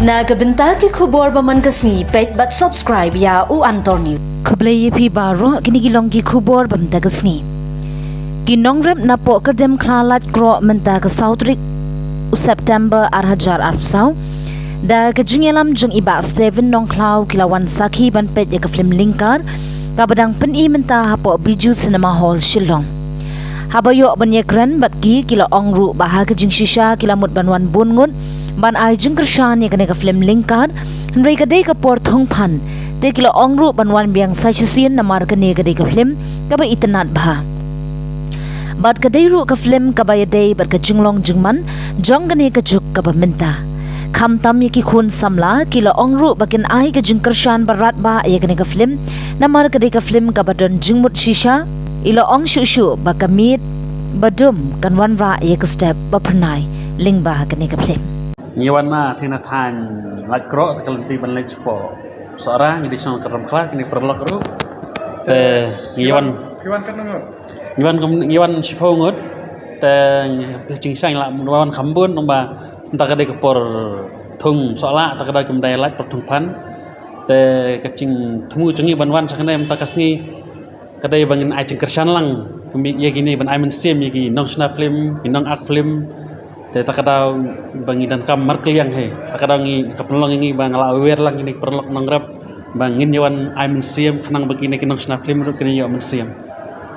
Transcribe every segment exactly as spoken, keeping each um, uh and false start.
Na ka bynta ki khubor ba man ka sngi, peit bad subscribe ïa U Antor News. Khublei ïa phi baroh, kine ki long ki khubor ba mynta ka sngi. Ki nongrep na poh Kyrdem Khlaw Laitkroh mynta ka saw tarik u September ar hajar arphew saw, da ka jingïalam jong i Bah Steven Nongkhlaw ki la wan sakhi ban peit ïa ka film Lyngkar kaba dang pyni mynta hapoh Bijou Cinema Hall Shillong. Haba ïoh ban ïakren bad ki, ki la ong ruh ba ha ka jingshisha ki la mut ban wan bun ngut ban ai jingkyrshan ïa kane ka film Lyngkar, hynrei ka dei ka por thungphan, te ki la ong ruh ban wan biang sa shisien namar kane ka dei ka film kaba itynnad bha. Bad ka dei ruh ka film kaba ïadei bad ka jinglong jingman jong kane ka juk kaba mynta. Khamtam ïa ki khun samla, ki la ong ruh ba kin ai ka jingkyrshan ba radbah ïa kane ka film, namar ka dei ka film kaba don jingmut shisha. I la ong shuh shuh ba ka miet ba dum kan wanrah ïa ka step ba phyrnai lyngba kane ka film. Ngi wan na thina than Laitkroh, te ka lynti ban leit shapoh Sohra, ngi dei shong ka Ramkhla, kine paralok ruh. Te ngi wan, ngi wan kum, ngi wan shiphew ngut. Te ngi, jingshisha la wan kham bun, namba mynta ka dei ka por thung sohlah, ta ka dei kam dei lait por thungphan. Te ka jingthmu jong ngi ban wan sha kane mynta ka sngi, ka dei ba ngin ai jingkyrshan lang kum ïa kine, ban ai mynsiem ïa ki nongshna film, ki nongak film. Te ta ka daw ba ngi donkam markylliang hi. Ta ka daw ngi, ka pynlong ïa ngi ba nga la wer lang kine ki paralok nongrep ba ngin ïa wan ai mynsiem khnang ba kine ki nongshna film ruh kin ïoh mynsiem.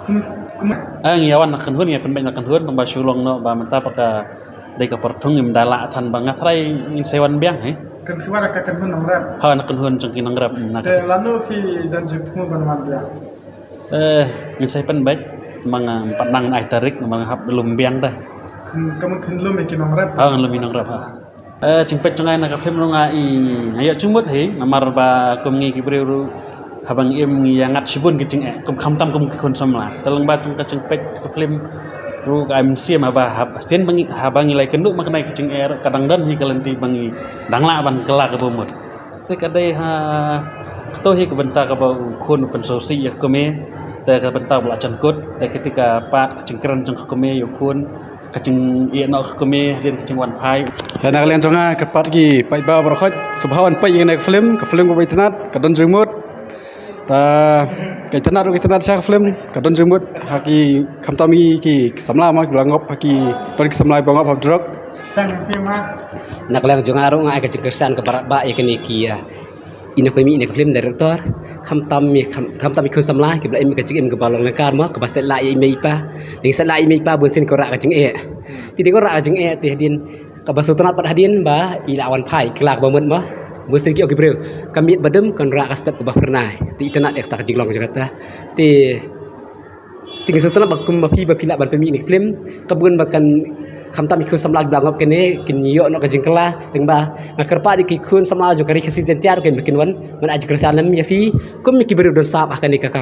Hmm, kumno? Eh, ngi ïa wan na kynhun, ngi ïa pynbeit na kynhun, namba shu long noh ba mynta pat ka dei ka por thung, ngim da lah than ba nga tharai ngin sa wan biang hi. Kan phi wan na ka kynhun nongrep? Ha, na kynhun jong ki nongrep, na ka. Te lano phi don jingthmu ban wan biang? Eh, ngin sa pynbeit, ma nga, em, pat nang ai tarik, ma nga hap lum biang da. Hmm, ka mut phin lum ïa ki nongrep? Ha, ngan lum ïa ki nongrep, ha. Eh, jingpeit jong nga na ka film ruh nga i, nga ïoh jingmut hi, namar ba kum ngi ki briew ruh, haba ngi im ngi ïa ngat shibun ki jingeh, kum khamtam kum ki khun samla. Te lyngba jong ka jingpeit ka film ruh ka ai mynsiem haba, haba sien ba ngi, haba ngi la ïakynduh ma kane ka jingeh ruh ka dang don hi ka lynti ba ngi dang lah ban kylla kaba mut. Te ka dei ha, kato hi ka bynta kaba u khun u pynsngewsih ïa ka kmie. Te ka bynta ba la jan kut, te kata ka pat ka jingkren jong ka kmie ïa u khun, ka jingïeh noh ka kmie hadien ka jingwan phai. Te na ka liang jong nga, ka pat ki paidbah baroh khoit, sngewbha wan peit ïa kane ka film, ka film kaba itynnad, ka don jingmut. Ta ka itynnad ruh ka itynnad sha ka film, ka don jingmut ha ki, khamtam ïa ki samla mo kiba la ngop ha ki, don ki samla kiba ngop ha drug. Na ka liang jong nga ruh nga ai ka jingkyrshan kaba radbah ïa kine ki, ïa, i nongpynmih ïa ka film, director, khamtam ïa, kham, khamtam ïa ki khun samla kiba la im ka jingim kaba long lyngkar mo, kaba stet lah ïa i mei i pa. Dang stet lah ïa i mei i pa, bunsien ki rah ka jingeh. Te dei ki rah ka jingeh, te hadien kaba sngewtynnad pat hadien ba i la wan phai kylla kaba mut mo. Bunsien ki ong ki briew, ka miet ba dum kan rah ka step kaba phyrnai. Te itynnad ïa kata ka jinglong jong kata. Te Te ngi sngewtynnad ba kum ma phi ba phi lah ban pynmih ïa kane ka film, ka bun ba kan khamtam ïa ki khun samla kiba la ngop kane kin ïoh noh ka jingkylla, tang ba nga kyrpad ïa ki khun samla jong ka Ri Khasi Jaiñtia ruh kin, ba kin wan ban ai jingkyrshan lem ïa phi kum ïa ki briew don sap ha kane ka, ka,